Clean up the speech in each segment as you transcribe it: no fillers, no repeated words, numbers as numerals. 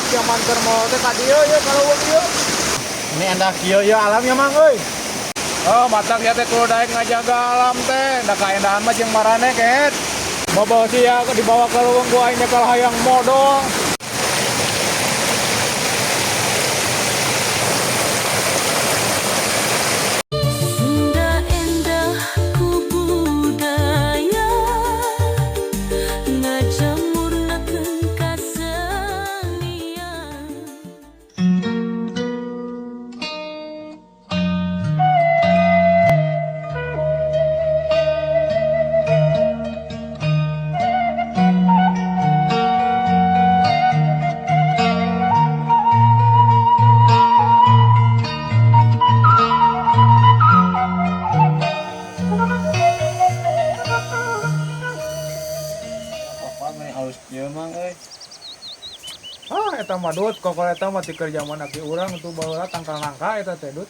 Zaman keur moal teh ka dieu ieu ka leuweung ieu. Ini endah kieu ieu alam ya Mang euy. Oh, matak ya teh kudu daek ngajaga alam teh. Da kaendahan mah jeung marane keet. Bobo sia dibawa ka leuweung ku aing nyekel hayang modol. Sunda endah ku budaya ngajamurnakeun kasenian. Apa meni alus kieu Mang euy. Ah, eta mah Dut, kokol eta mah ti keur jaman aki urang tuh baheula tangkal nangka eta teh Dut.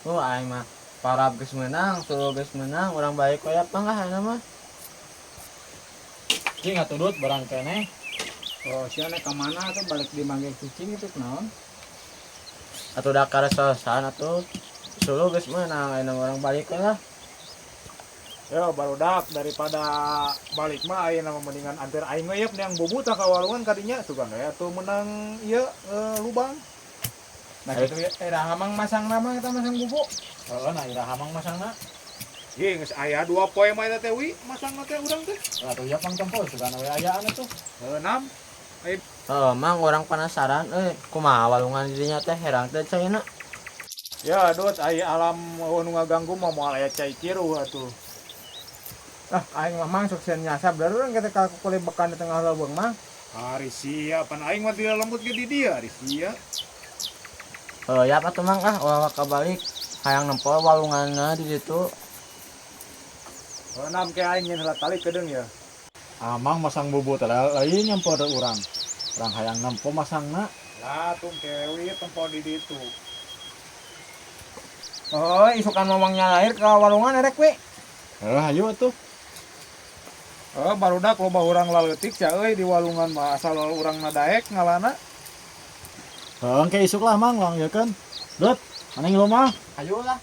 Oh aing mah parab geus meunang, suluh geus meunang, urang balik we pang lah ayeuna mah. Cing atuh Dut barang keneh. Oh, sia naik ka mana tuh balik di manggil cicing itu kunaon? Atuh da karesosan atuh suluh geus meunang ayeuna mah urang balik we lah. Yo barudak daripada balik mah ayeuna mah mendingan anter aing we yeup neang bubu tah ka walungan kadinya sugan we atuh meunang ieu lubang. Nah gitu ya, iraha mang masang nama kita masang bubu. Heeh, nah iraha Mang masangna. Ye geus aya 2 poe mah eta teh wi masangna teh urang teh. Atuh ya pang tempo sugan we ayaan atuh. Heuh nam. Heuh, Mang urang penasaran euy, kumaha walungan di dinya teh herang teh caina. Ya Dut, aya alam eueuh nu ngaganggu mah moal aya cai kiruh atuh. Ah, aing mah mang sok sieun nyasab da urang kita ka kulibekan di tengah leuweung mang. Ari sia pan aing mah tidak lembut ge di dieu ari sia. Heuh, ya atuh Mang ah ulah kabalik hayang nempo walunganna di ditu. Heuh nam ke aing nyeun heula tali kedeung ya. Amang masang bubu teh lain nyamper urang. Urang hayang nempo masangna. Lah tung kewi tempo di ditu. Oh, isukan mamangnya lahir ka walungan erek we. Heuh hayu atuh. Oh, barudak loba urang laleutik sia euy di walungan mah asal urang daek ngalana. Heuh engke isuk lah Mang lang ieu keun. Dut, mana ngilu mah? Hayu lah.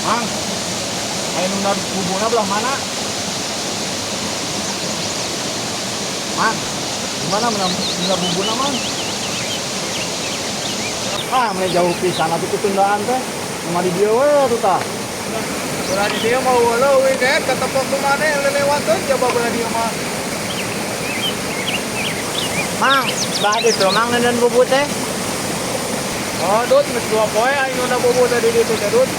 Mang, aya nu bubuna belah mana? Mang, gimana menang bubuna Mang? Ah, meni jauh pisan atuh ketundaan teh. Mah di dieu we atuh tah. Belah di dieu mah leuwih keet katepok ku maneh lelewateun coba belah dieu mah. Mang, bah ditu Mang nenden bubu teh. Oh, Dut, geus 2 poe aing nunda bubu teh di ditu teh, Dut.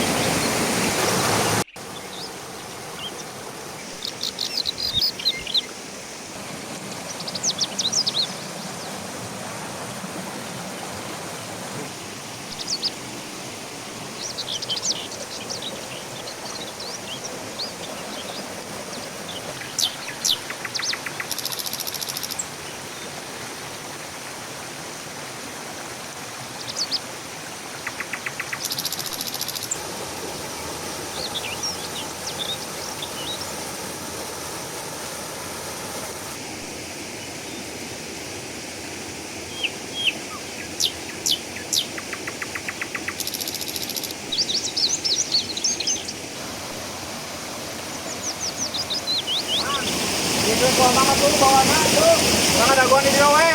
Dalaguan di dieu we.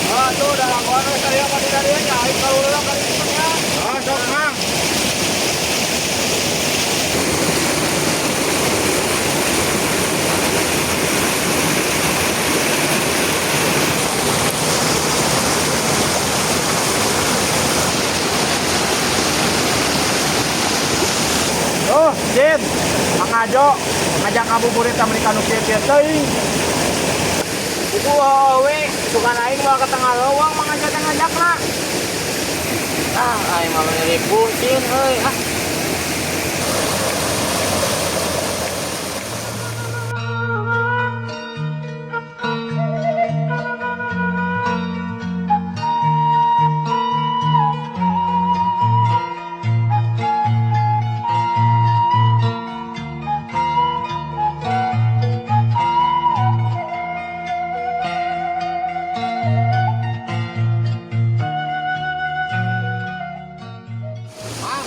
Ah, tuh dalaguan we saria ka di dieu nya aing kaluleula ka ditu nya. Ah, sok Mang. Oh, Jin, Mang Ajo ngajak ngabuburit ka mereka nu kieu-kieu teuing. Buku we, sugan aing moal ka tengah leuweung Mang Ajo teh ngajakna. Ah, aing mah meuni pusing euy. Ah. Mang,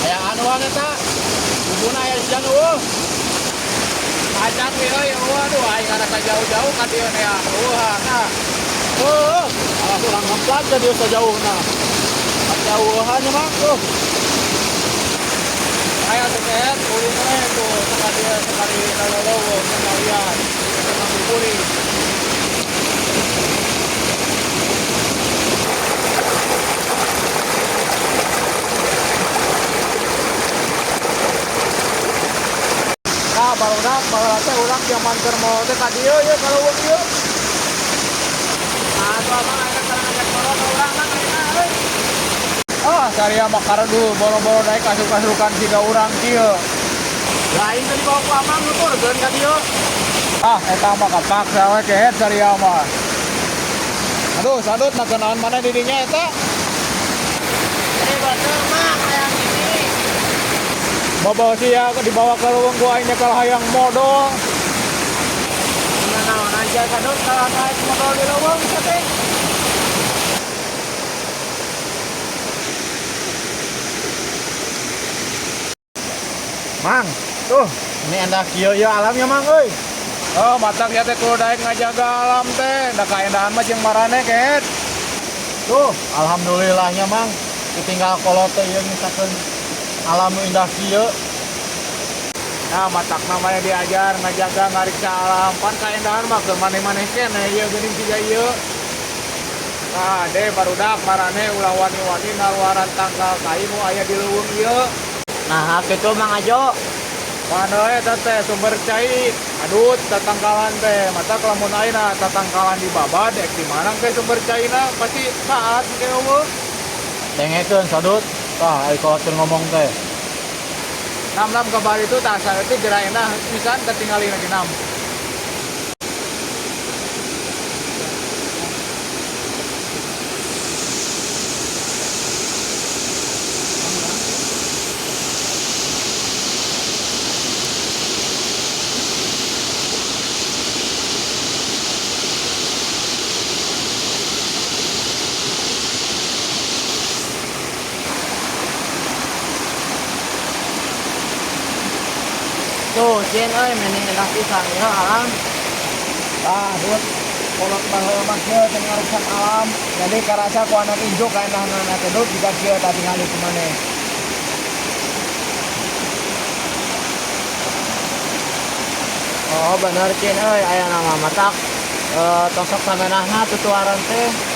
aya anuan eta. Bubuna aya sian eueuh. Acan we euy, eueuh aduh aing ngarasa jauh-jauh ka dieu nya. Eueuh, nah. Heuh, alah urang ngemplak ka dieu sajauhna. Kajauhan nya Mang tuh. Aya teh keet ulin we tuh ka dieu sekali ka leuweung sekalian. Ngabuburit. Nah, barudak baheula teh urang zaman keur moal teh ka dieu ieu ka leuweung ieu. Nah, tuh abang aing keur ngajak boro ka urang Mang ayeuna euy. Ah, saria mah kareduh boro-boro daek asup-asukan siga urang kieu. Lah aing teh dibawa ku Amang nuturkeun ka dieu. Ah, eta mah kapaksa we kehet saria mah. Aduh, sadut na kenaon maneh di dinya eta? Eh, betul Mang, hayang ini. Bawa sia dibawa ke leuweung ku aing nyekel hayang modol. Naon aja sadut kalau naik modol di leuweung sia teh. Mang, tuh. Ini endah kieu ya alamnya Mang euy. Oh, matak ya teh kudu daek ngajaga alam teh. Da kaendahan mah jeung marane kehet. Tuh, alhamdulillahnya Mang. Ditinggal kolot teh ieu nyisakeun alam nu indah kieu. Nah, matakna mah diajar ngajaga ngariksa alam. Pan kaendahan mah keur maneh-maneh keneh ieu geuning siga ieu. Nah, deh barudak marane ulah wani-wani naluaran tangkal kai nu aya di leuweung ieu. Nah, kitu Mang Ajo. Mana eta teh sumber cai. Aduh, tatangkalan teh. Mata lamun ayeuna tatangkalan dibabad ek di mana ke sumber caina pasti saat ke eueuh. Dengekeun sadut. Tah ai kolot keur ngomong teh. Nam-nam ke bali itu tah saeutik geura endah pisan ketinggalin lagi nam. Tuh, Jin euy mending endah pisan ieu alam. Tah, dut. Kolot baheula mah kieu teh ngarusak alam. Jadi karasa ku anak injuk kaendahanana teh dut jiga kieu tah tingali ku maneh. Oh, bener Cin euy, aya nama matak. Tosok samenahna tutuaran teh.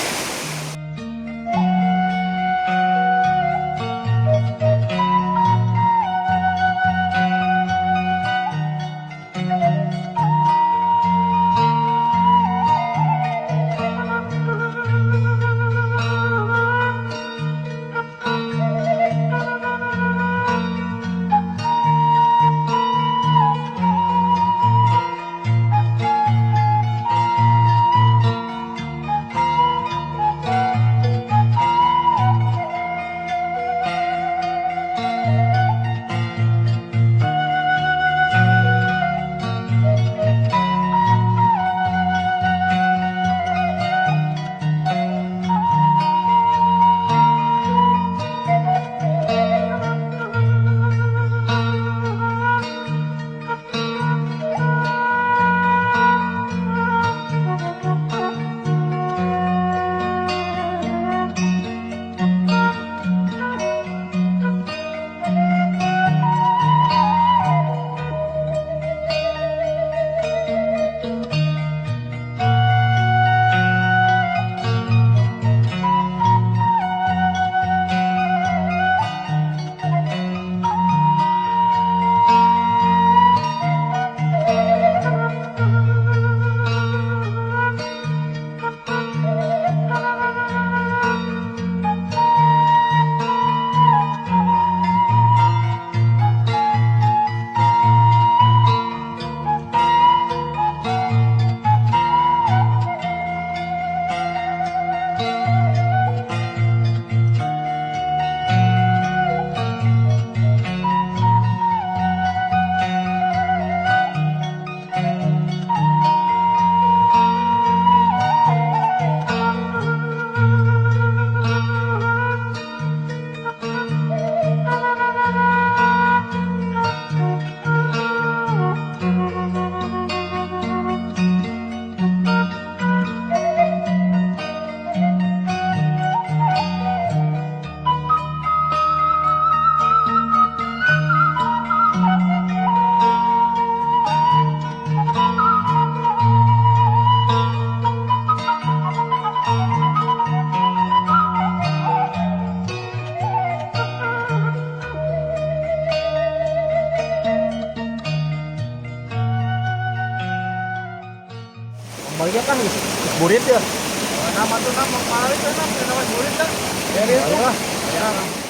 Balik kan geus burit ya. Nama tuh nama balik tuh nama nama burit teh. Balik lah. Ya.